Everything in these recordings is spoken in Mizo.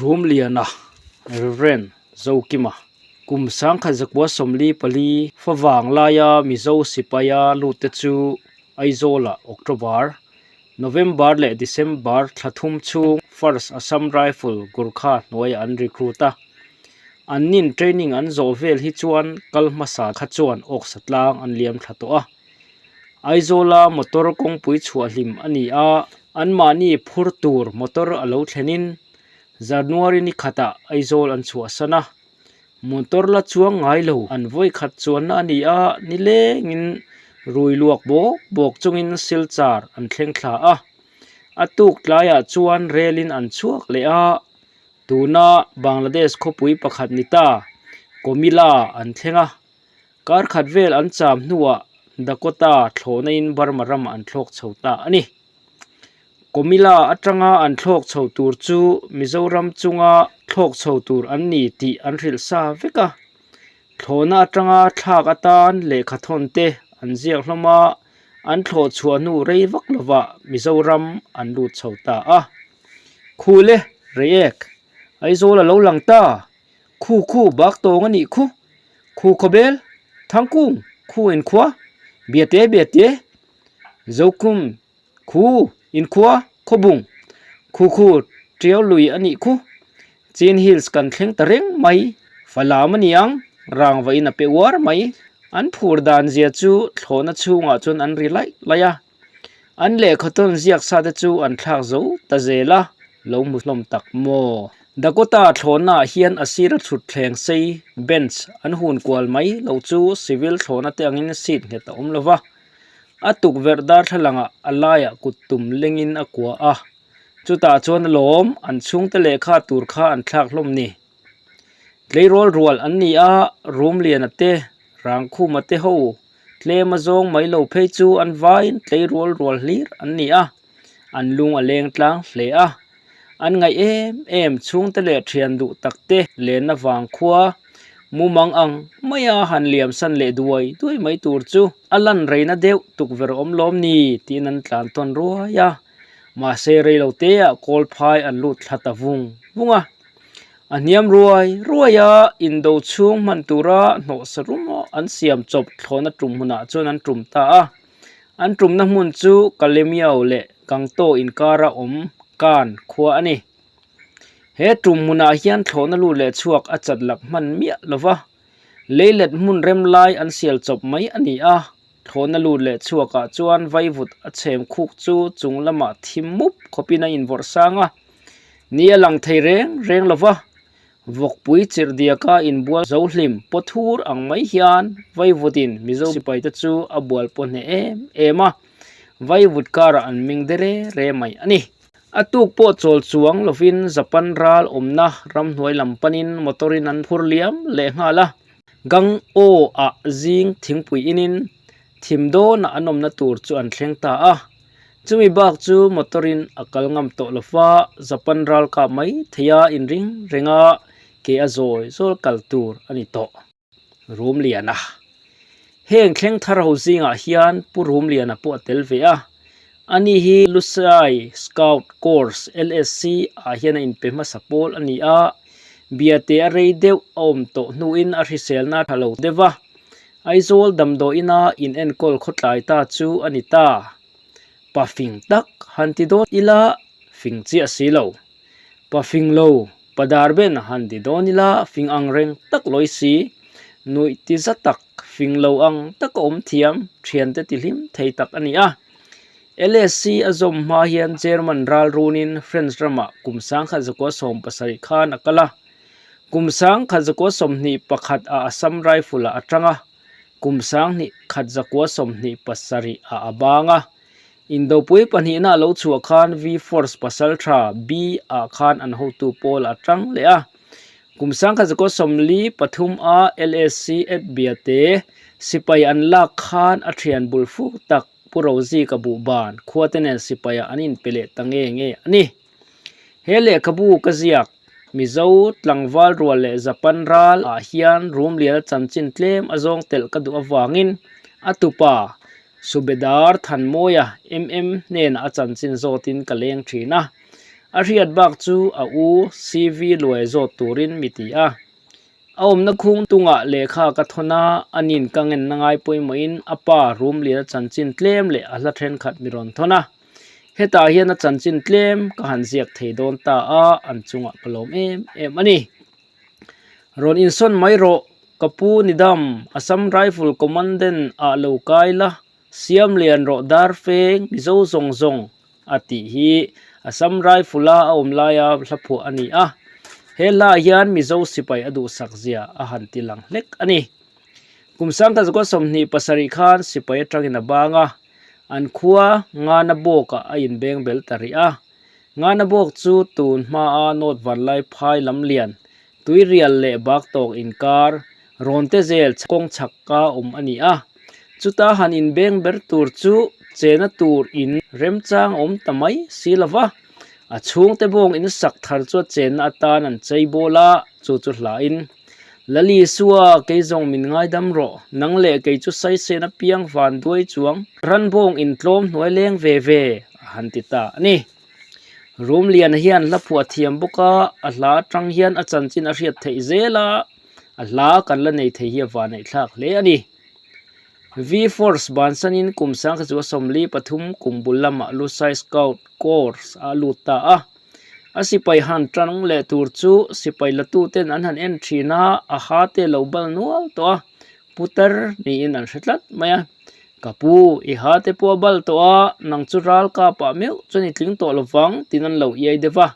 Rumliana, Rev. Zokima, kum 1944 favang laia Mizo sipaia lutte chu Aizawlah October, November leh December thla thum chhung First Assam Rifle Gurkha hnuaiah an recruit a. An nin training an zawh vel hi chuan kal hmasa kha chuan awksa tlang an liam thla tawh a. Aizawla motor kawngpui chhuah hlim a ni a, anmahni phur tur motor a lo thlenin January ni khatah Aizawl an chhuahsan a, motor la chuang ngai lo an vawi khat chuanna a ni a, nilengin rui luak bawk bawk chungin Silchar an thleng thla a, a tuk tlaiah chuan relin an chhuak leh a, tuna Bangladesh khawpui pakhat ni ta Comilla an thleng a. Kar khat vel an cham hnuah Dakota thlawhnain Burma ram an thlawk chho ta a ni. Comilla atanga an thlawk chho tur chu Mizoram chunga thlawk chho tur an ni tih an hrilh sa vek a. Thlawhna atanga thlak atan lehkha thawn te an ziak hlawm a, an thlawh chhuah hnu rei vak lovah Mizoram an lut chho ta a. Khule, Reiek, Aizawl a lo lang ta! Khu khu bak tawng a nih khu. Khu khawbel, Thangkung, khu inkhua, Biate Biate, Zokhum, khu inkhua, Khawbung, khu khu Tiau lui a nih khu. Chin Hills kan thleng ta reng mai, Falam a ni ang, rangva in a pe uar mai. An phur dan zia chu thlawhna chhungah chuan an ri laih laih a. An lehkha tawn ziak sa te chu an thlak zo ta zel a, lo hmu hlawm tak maw? Dakota thlawhna ah hian a sira thut thleng sei, bench, an hun kual mai lo chu civil thlawhna te angin seat nghet a awm lo va. A tukverh darthlalang ah a laiah kut tum lengin a kua a, chutah chuan alawm an chhungte lehkha tur kha an thlak hlawm ni. Tleirawl rual an ni a, Rumliana te, Rangkhuma te ho Tlem a zawng mai lo phei chu an vaiin tleirawl rual hlir an ni a, an lung a leng tlang hle a. An ngaih em em chhungte leh thian duh tak te lenna vang khua mumang ang maia han liam san leh duai duai mai tur chu a lan reina deuh tukverh awm lawm ni tiin an tlan tawn ruai a. Mahse rei lo teah kawl phai an lut thla ta vung vung a. A hniam ruai ruai a, indo chhung hman tura hnawhsa rum an siam chawp thlawhna tum hmunah chuan an tum ta a. An tumna hmun chu Kalemiao leh Gangto inkara awm Kan khua a ni. He tum hmunah hian thlawhna lut leh chhuak a chat lak hman miah lo va, leilet hmun rem lai an sial chawp mai a ni a. Thlawhna lut leh chhuakah chuan vaivut a chhem khuk chu chung lamah thim mup khawpin a invawrh sang a, ni a lang thei reng reng lo va, vawkpui chirh diaka inbual zo hlim pawt hur ang mai hian vaivutin Mizo sipaite chu a bual pawh hneh em em a, vaivut karah an meng de re re mai a ni. A tuk pawh chawl chuang lovin Japan ral awmna ramhnuai lam panin motor-in an phur liam leh nghal a. Gang aw ah zing thingpui inin thim dawnah an awmna tur chu an thleng ta a. Chumi bak chu motor in a kal ngam tawh lo va, Japan ral kap mai thei a inring reng a, ke a zawi zawl kal tur a ni tawh. Rumliana. Heng thleng thar ho zingah hian Pu Rumliana pawh a tel ve a. Ani hi Lusai Scout Corps, LSC, ah hian a inpe hmasa pawl a ni a. Biate a rei deuh a awm tawh hnuin a hriselna a tha lo deuh va. Aizawl damdawiina inenkawl khawtlai ta chu a ni ta. Pa fing tak han ti dawn ila fing chiah si lo. Pa fing lo, pa dar ben han ti dawn ila fing ang reng tak lawi si. Nuih ti za tak, fing lo ang taka awm thiam, thiante ti hlim thei tak a ni a. LSC a zawm hma hian German ral runin French ramah kum 1917 khan a kal a. Kum 1921 ah Assam Rifle ah a tang a, kum 1927 ah a bang a. Indopui pahnihna a lo chhuah khan V-Force pasaltha B ah khan an hotu pawl a tang leh a. Kum 1943 a LSC at Biate sipai an lak khan a thian bul fuk tak Pu Rozika buhban khuate nen sipaiah an inpe leh ta nge nge a ni. He lehkhabu ka ziak Mizo tlangval rual leh Japan ral ah hian Rumliana chanchin tlem a zawng telh ka duh avangin a tupa Subedar Thanmawia MM hnenah a chanchin zawtin ka leng thin a. A hriat bak chu a u CV luai zawt turin mi ti a. A awmna khung tungah lehkha ka thawn a, a nin ka ngenna ngai pawimawhin a pa room lian a chanchin tlem leh a hla thenkhat mi rawn thawn a. Hetah hian a chanchin tlem ka han ziak thei dawn ta a, an chungah ka lawm em em a ni. Rawn insawn mai rawh, ka pu Nidam, Assam Rifle Commandant ah lo kai la, Siam lian rawh dar feng Mizo zawng zawng a tih hi Assam Rifle a a awm laia hla phuah a ni a. He hla hian Mizo sipai a duhsak zia a han ti lang hlek a ni. Kum sangkhat zakua 27 khan sipai atangin a bang a, an khua Ngana bawkah a inbeng bel ta rih a. Ngana bawk chu tun hmaa North Vanlai phai lam lian, Tuirial leh Baktawk inkar, Rawnte zel kawng chhakka awm a ni a. Chuta han inbeng ber tur chu chena tur in remchang awm ta mai si lo va, a chhungte bawng in sak thar chu a chenna atan an chei bawl a, chu chu hlain, Lali Sua, kei zawng min ngaidam rawh, nang leh kei chu saisen apiang van duai chuang ran bawng in tlawm hnuai leng ve ve, a han ti ta a ni. Rumliana hian hla phuah thiam bawk a, a hla atang hian a chanchin a hriat theih zel a, a hla kan la nei thei hi a vanneih thlak hle a ni. V-Force bansanin kum sangkhat chu a 43 kum bul lamah Lusai Scout Corps a lut ta a. A sipai han tang leh tur chu sipai latuten an han en thin a, a ha te lo bal nual tawh a, putar niin an hre tlat mai a. Ka pu, i ha te pawh a bal tawh a, nang chu ral kapah meuh chuan i tling tawh lovang tiin an lo iai deuh va.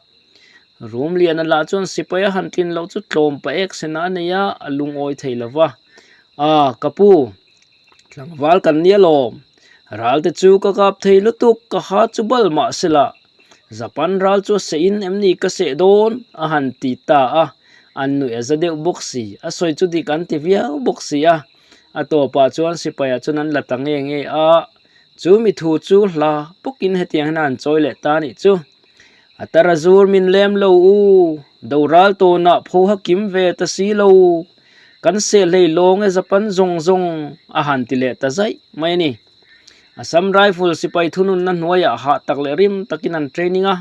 Rumliana lah chuan sipai a han tlin loh chu tlawm pa ek sena a nei a, a lungawi thei lo va. A, ka pu, tlangval kan nia lawm. Ral te chu ka kap thei lutuk, ka ha chu bal mah se lah. Japan ral chu a seh in em ni ka seh dawn? a han ti ta a, an nuih a za deuh bawk si, a sawi chu dik an ti viau bawk si a. A tawpah chuan sipaiah chuan an la ta nge nge a, chu mi thu chu hla bawkin hetiang hian a han chawi leh ta a nih chu. A tar a zur min lem lo u, doral tawnah pho ha kim ve ta si lo, kan seh hlei lawng e Japan zawng zawng a han ti leh ta zaih mai a ni. Assam Rifle sipai thununna hnuaiah hah tak leh rim takin an training a,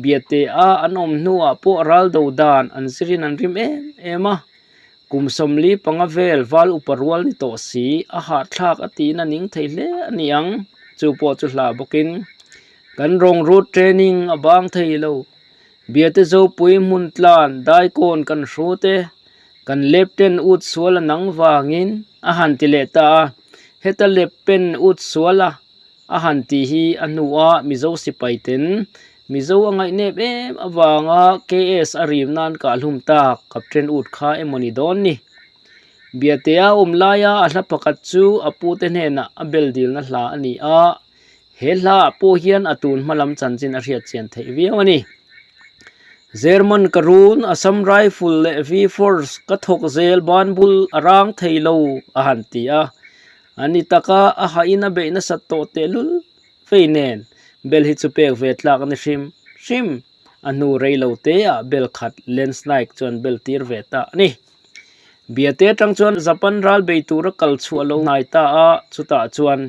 biate a an awm hnuah pawh ral do dan an zirin an rim em em a, kum 45 vel val upa rual ni tawh si a hahthlak a tiin a ning thei hle a ni ang, chu pawh chu hla bawkin Kan rawng rut training a bang thei lo. Biate Zopui hmun tlan daikawn kan hru te, kan lep ten ut sual a nang vangin a han ti leh ta a. Heta lep pen ut sual a a han tih hi a hnua Mizo sipai ten Mizo a ngaihnep em avanga KS a rim nan kah hlum tak Captain ut kha emaw ni dawn ni. Biatea awm laia a hla pakhat chu a pute hnenah a bel dilna hla a ni a. He hlaah pawh hian a tun hma lam chanchin a hriat chian theih viau a ni. German ka run, Assam Rifle leh V-Force ka thawk zel ban bul a rang thei lo a han ti a. A ni taka a hahin a beih nasat tawh tehlul vei nen bel hi chu pek ve tlak a ni hrim hrim. A hnu rei lo teah bel khat Lance Naik chuan bel tir ve ta a ni. Biate atang chuan Japan ral bei tura kal chhuah lo hnai ta a, chutah chuan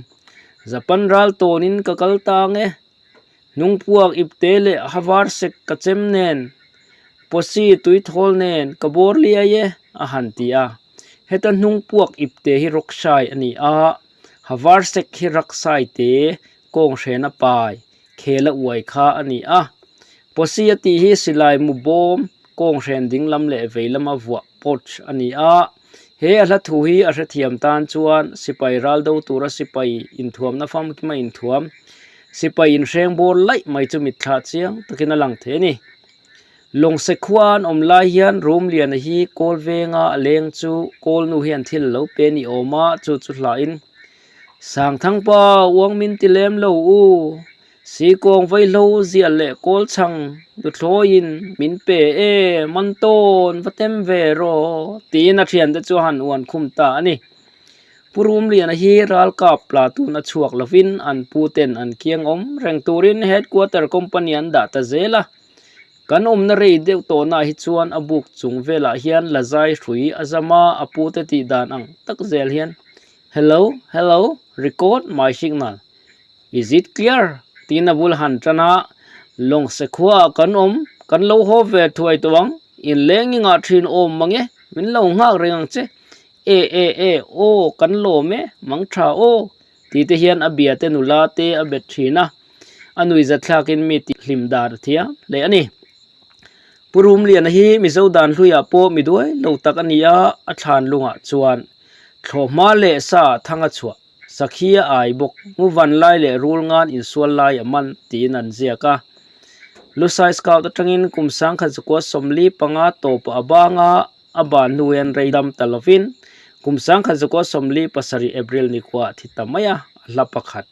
Japan ral tawnin ka kal ta ang e. Hnungpuak ipte leh havar sek ka chem nen, pawsi tuithawl nen ka bawr liai e, a han ti a. Heta hnungpuak ipte hi rawksai a ni a, havar sek hi raksai te kawng hrena pai khel a uai kha a ni a. Pawsi a tih hi silai mu bawm kawng hren ding lam leh vei lama vuah pouch a ni a. He a hla thu hi a hrethiam tan chuan sipai ral do tura sipai inthuamna famkima inthuam, sipai inhreng bawr laih mai chu mitthla chiang takin a lang thei a ni. Lawngse khua an awm lai hian Rumliana hi kawl venga a leng chu kawl nu hian thil a lo pe ni awm a, chu chu hlain Sangthangpa uang min ti lem lo u, Sikawng vaihlo ziah leh kawl chhang nuthlawiin min pe e, man tawn va tem ve rawh tiin a thiante chu a han uan khum ta a ni. Pu Rumliana hi ralkap platun a chhuak lovin an pu ten an kiang awm reng turin Headquarter Company an dah ta zel a. Kan awmna rei deuh tawhnaah hi chuan a buk chung velah hian la zai hrui a zam a, a pute tih dan ang tak zel hian Hello, hello, record my signal. Is it clear? tiin a bul han tan a. Lawngse khuaah kan awm, kan lo haw ve thuai tawh ang, inleng i ngah thin awm mang e, min lo nghak reng ang che. E e e, aw kan lawm e, mang tha aw, tih te hian a bia te nula te a bet thin a, a nuihzat thlakin mi tih hlim dan a thiam hle a ni. Pu Rumliana hi Mizo dan hluiah pawh mi duai lo tak a ni a, a thlan lungah chuan thlawhhma leh sa thang a chhuah, sakhi a ai bawk, nguvan lai leh rul ngan insual lai a man tiin an ziak a. Lusai Scout atangin kum 1945 tawpah a bang a, A ban hnu hian rei dam ta lovin kum 1947 April ni khuaah thi ta mai a, a hla pakhat.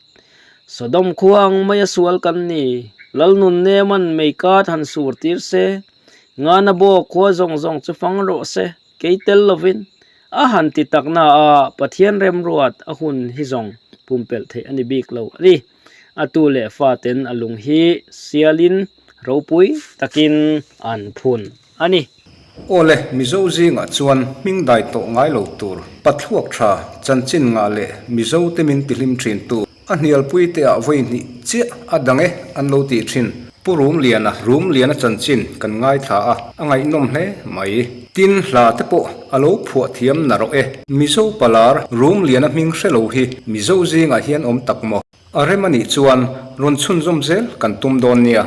Sodom khua ang maia sual kan ni, Lalnun Neman meikat han sur tir se, Ngana bawk khua zawng zawng chu fang rawh se, kei tel lovin. A han ti tak na a, Pathian remruat a hun hi zawng pumpelh theih a ni bik lo a ni. A tu leh faten a lung hi sialin ropui takin an phun a ni. Awle, Mizo zingah chuan hming dai tawh ngai lo tur, pathluak tha, chanchin ngah leh Mizo te min tihlim thin tu, a hnialpui te ah vawi hnih chiah a dang e an lo tih thin. Pu Rumliana, Rumliana chanchin kan ngaithla a, a ngaihnawm hle mai. Tin, hla te pawh a lo phuah thiam narawh e. Mizo palar, Rumliana hming hre lo hi Mizo zingah hian awm tak maw? A rem a nih chuan rawn chhunzawm zel kan tum dawn nia.